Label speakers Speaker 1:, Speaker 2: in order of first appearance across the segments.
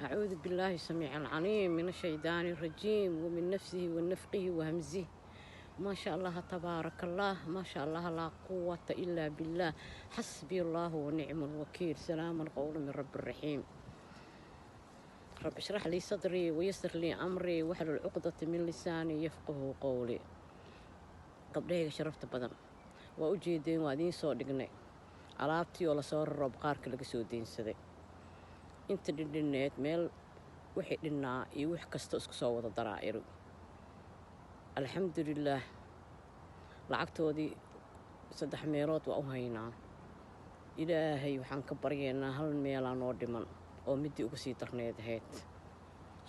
Speaker 1: أعوذ بالله السميع العليم من الشيطان الرجيم ومن نفسه ونفقه وهمزه. ما شاء الله تبارك الله، ما شاء الله لا قوة إلا بالله، حسبي الله ونعم الوكيل، سلام قول من رب الرحيم. رب اشرح لي صدري ويسر لي أمري واحلل عقدة من لساني يفقه قولي. Gabdhahayga sharafta badan, waa u jeedeen, waa idiin soo dhignay alaabtii oo lasoo raro, baqaarka laga soo deynsaday. Inta dhindhineed meel wixii dhinnaa iyo wax kasta isku soo wada daraa iri. Alxamdulilaah, lacagtoodii saddex meelood waa u haynaa. Ilaahay waxaan ka baryaynaa hal meelaa noo dhiman oo middii uga sii darneed ahayd.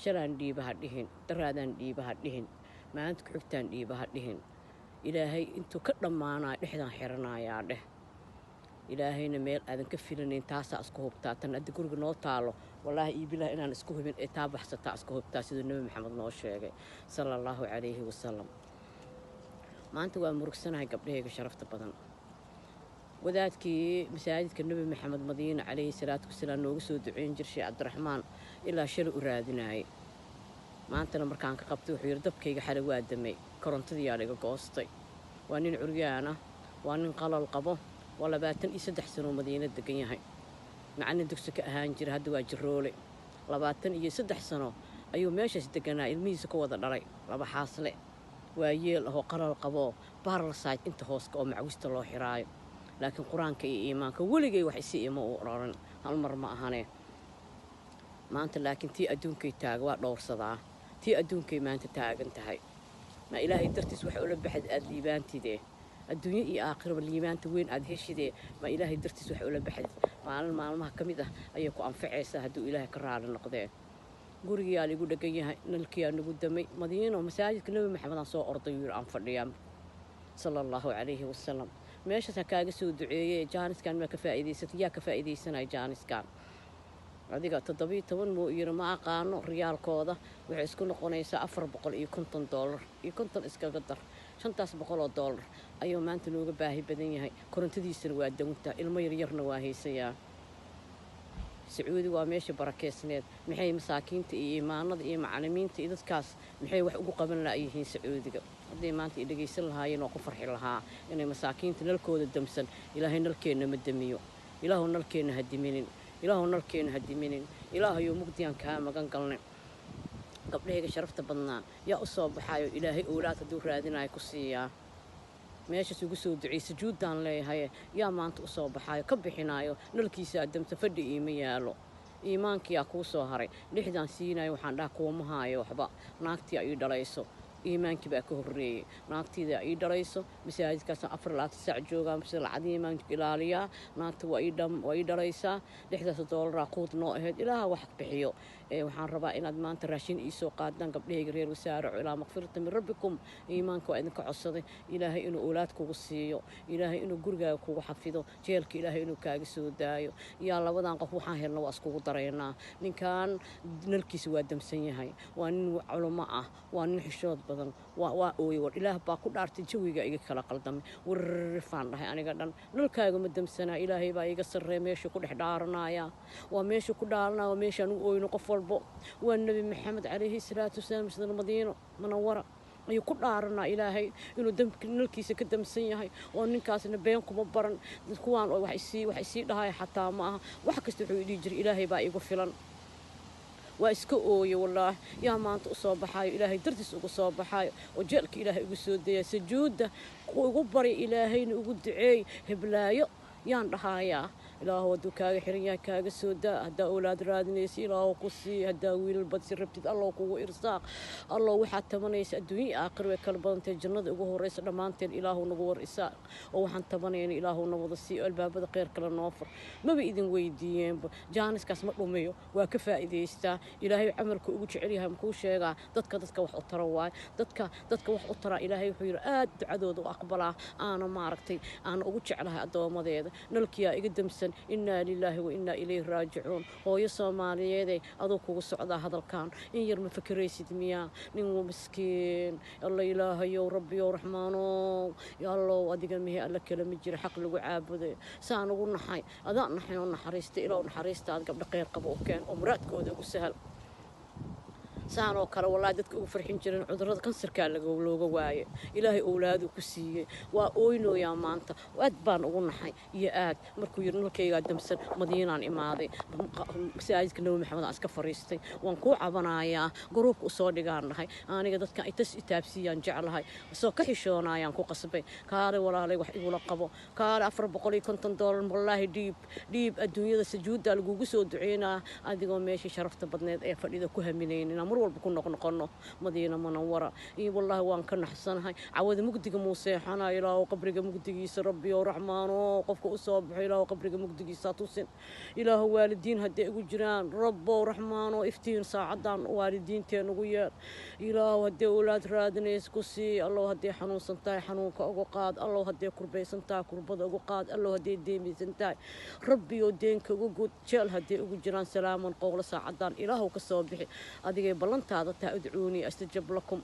Speaker 1: Shalaan dhiibaha dhihin, daraadaan dhiibaha dhihin, maalinta ku xigtaan dhiibaha dhihin. Ilaahay intuu ka dhammaanayo dhexdaan xiranayaa dheh. Ilaahayna meel aadan ka filanayn taasaa isku hubtaa. Tan addi guriga noo taalo, wallaahi iyo bilaah inaan isku hubin ee taa baxsataa isku hubtaa, siduu Nebi Maxamed noo sheegay, sala Allahu calayhi wasalam. Maanta waa murugsanahay, gabdhahayga sharafta badan. Wadaadkii masaajidka Nebi Maxamed Madiina calayhi salaatu wasalaam nooga soo duceyn jir, Sheekh Cabdiraxmaan, ilaa shalay u raadinaayay. Maantana markaan ka qabtay wuxuu yidhi: "Dabkayga xalay waa damay, korontadiyaa liga goostay." Waa nin curyaan ah, waa nin qalal qabo, waa 23 sanoo Madiina degan yahay, macallin dugsi ka ahaan jira, hadda waa jiroole. 23 sano ayuu meeshaas deganaa, ilmihiisa ku wada dhalay, laba xaasle, waa yeel ahoo qalal qaboo paralyzed inta hooska oo macwista loo xiraayo. Laakiin Qur-aanka iyo iimaanka weligay wax isi ima u odhan, hal mar ma ahane maanta. Laakiin tii adduunkay taaga waa dhowrsadaa, tii adduunkay maanta taagan tahay. Ma Ilaahay dartiis waxa ula baxad aada liibaantidee, adduunyo iyo aakhiraba liibaanta weyn aada heshidee. Ma Ilaahay dartiis wax ula baxad, maalin maalmaha ka mid ah ayay ku anfacaysaa hadduu Ilaahay ka raali noqdee. Gurigiyaa ligu dhegan yahay, nalkiyaa nagu damay. Madiino masaajidka Nebi Maxamedaan soo orday, yiri aan fadhiyaa, sala Allahu calayhi wasalam. Meeshaas ha kaaga soo duceeye. Jaaniskan maa ka faa'iidaysatay? Yaa ka faa'iidaysanaya jaaniskan? Adiga 17 muu yiri, ma aqaano riyaalkooda. Waxay isku noqonaysaa $450 iyo 50 iskaga dar. $500 ayuu maanta nooga baahi badan yahay. Korontadiisana waa dawnta, ilmo yaryarna waa haysayaa. Sacuudi waa meesha barakeysneed. Maxay masaakiinta iyo imaanada iyo macalimiinta iyo dadkaas maxay wax ugu qaban la'yihiin Sacuudiga? Hadday maanta i dhegaysan lahaayeen waa ku farxi lahaa inay masaakiinta nalkooda damsan. Ilaahay nalkeenna ma damiyo. Ilaahu nalkeenna ha diminin, Ilaahu nalkeenna ha diminin, Ilaahayou mugdiyaan kaa magan galnay. Gabdhahayga sharafta badnaa, yaa u soo baxayo Ilaahay owlaad hadduu raadinayo ku siiyaa? Meeshaas ugu soo ducey, sujuuddaan leeyahay. Yaa maanta u soo baxaayo ka bixinaayo nalkiisaa damta? Fadhi iima yaalo, iimaankiyaa kuu soo haray. Lixdaan siinayo waxaan dhaha kuwama haayo waxba, naagtii ii dhalayso. Iimaankii baa ka horreeyey, naagtiida ii dhalayso. Masaajidkaasaan 24 saac joogaa, sida lacadiimaan ilaaliyaa. Naagta waa ii dhalaysaa. 6daas doolaraa quud noo ahayd. Ilaaha wax bixiyo. Waxaan rabaa inaad maanta raashin iisoo qaadaan, gabdhahayga reer wasaaraco ilaa makfirata min rabbikum. Iimaanka waa idinka codsaday. Ilaahay inuu owlaad kugu siiyo, Ilaahay inuu gurigaaga kugu xafido, jeelka Ilaahay inuu kaaga soo daayo. Yaa labadan qof waxaan helna waa iskugu daraynaa. Ninkan nalkiisa waa damsan yahay, waa nin culamo ah, waa nin xishood badan. Waa ooye, war Ilaah baa ku dhaartay, jawiga iga kala qaldamay, warrifaan dhahay aniga dhan. Nalkaagama damsanaa, Ilaahay baa iga sarreeya. Meeshuu ku dhex dhaaranaya waa meeshuu ku dhaaranaya, waa meeshaan u ooyno qof walbo. Waa Nebi Maxamed calayhi salaatu wasalaam, sida Madiino Manawara ayuu ku dhaaranaa Ilaahay inuu nalkiisa ka damsan yahay. Oo ninkaasna been kuma baran. Kuwaan oo wax isii dhahaya xataa ma aha. Wax kasta wuxuu dhihi jiray: "Ilaahay baa igu filan." Waa iska ooye, wallaahi. Yaa maanta u soo baxaayo, Ilaahay dartiis ugu soo baxaayo oo jeelka Ilaahay ugu soo daya? Sujuudda ugu bari, Ilaahayna ugu duceey. Heblaayo yaan dhahayaa: Ilaahu hadduu kaaga xiran yahay kaaga soo daa. Haddaa owlaad raadinaysa, Ilaahu ku sii. Haddaa wiilal badsi rabtid, Allow kugu irsaaq. Allow waxaad tabanaysa adduunya aakhir way kala badantahay, jannada ugu horreysa dhammaanteen Ilaahu nagu war isaaq. Oo waxaan tabanayna Ilaahu na wada sii, oo albaabada kheyr kale noo fur. Maba idin weydiiyeenba. Jaaniskaas ma dhumiyo, waa ka faa'iidaystaa. Ilaahay camalka ugu jecel yahay makuu sheegaa? Dadka wax u tara waay. Dadka wax u taraa, Ilaahay wuxuu yidhi aad ducadooda u aqbalaa, aana maaragtay aana ugu jeclahay addoommadeeda. Nalkiyaa iga damsan. damsan. Innaa lilaahi wa innaa ilayhi raajicuun. Hooyo Soomaaliyeedey, aduu kugu socdaa hadalkan. In yar ma fakeraysid miyaa? Nin wuu miskiin. Alla, Ilaahayow, Rabbiyow, Raxmaanow, Allow, adiga mihe alla kale ma jira xaq lagu caabuday. Saan ugu naxay, adaa naxay oo naxariista. Ilow naxariistaad gabdho kheyr qabo u keen oo muraadkooda ugu sahal. Saan oo kale wallaahi dadka ugu farxin jireen, cudurrada kansarkaa looga waaye, Ilaahay owlaaduu ku siiyey. Waa ooynooyaa maanta, aad baan ugu naxay iyo aad markuu yidhi nalkaygaa damsan. Madiinaan imaaday, masaajidka Nabi Maxamed aan iska fariistay. Waan kuu cabanayaa, group-ka usoo dhigaan nahay. Aniga dadkan itas itaabsiiyaan jeclahay, soo ka xishoonayaan ku qasbay. Kaale walaalay, wax igula qabo, kaale. $450 wallaahi dhiib, dhiib. Adduunyada sajuuddaa lagugu soo duceynaa adigoo meeshii sharafta badneed ee fadhida ku haminaynina mar walba ku noqnoqono Madiina Munawara. Iyo wallaahi waan ka naxsanahay. Cawada mugdiga muu seexanaya? Ilaahu qabriga mugdigiisa, Rabbiyo Raxmaano, qofka u soo baxo, Ilaahu qabriga mugdigiisa tusin. Ilaahu waalidiin hadday igu jiraan, Rabbow Raxmaano, iftiin saacadan waalidiinteen ugu yeel. Ilaahu haddii owlaad raadinays ku sii. Allow hadday xanuunsan tahay, xanuunka uga qaad. Allow hadday kurbaysan tahay, kurbada uga qaad. Allow hadday deemaysan tahay, Rabbiyo deenka uga gud. Jeel hadday ugu jiraan, salaaman qowlo saacadan Ilaahu ka soo bixi. Adigay ballantaada tahay, udcuunii astajab lakum.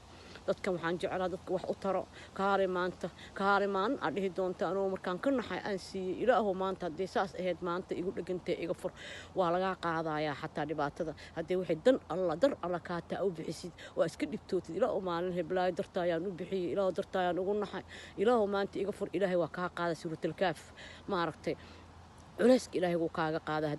Speaker 1: Dadkan waxaan jeclaa dadka wax u taro. Kaale maanta, kaale maalin aad dhihi doonta anoo markaan ka naxay aan siiyey. Ilaahu maanta haddii saas ahayd, maanta igu dhegantay, iga fur. Waa lagaa qaadayaa xataa dhibaatada haddii waxay dan Alla dar Alla kaataa u bixisid, waa iska dhibtootid. Ilaahu maalin heblaayo darta ayaan u bixiyey, Ilaahu darta ayaan ugu naxay, Ilaahu maanta iga fur. Ilaahay waa kaa qaada. Suuratalkaaf maaragtay, culayska Ilaahay wuu kaaga qaada.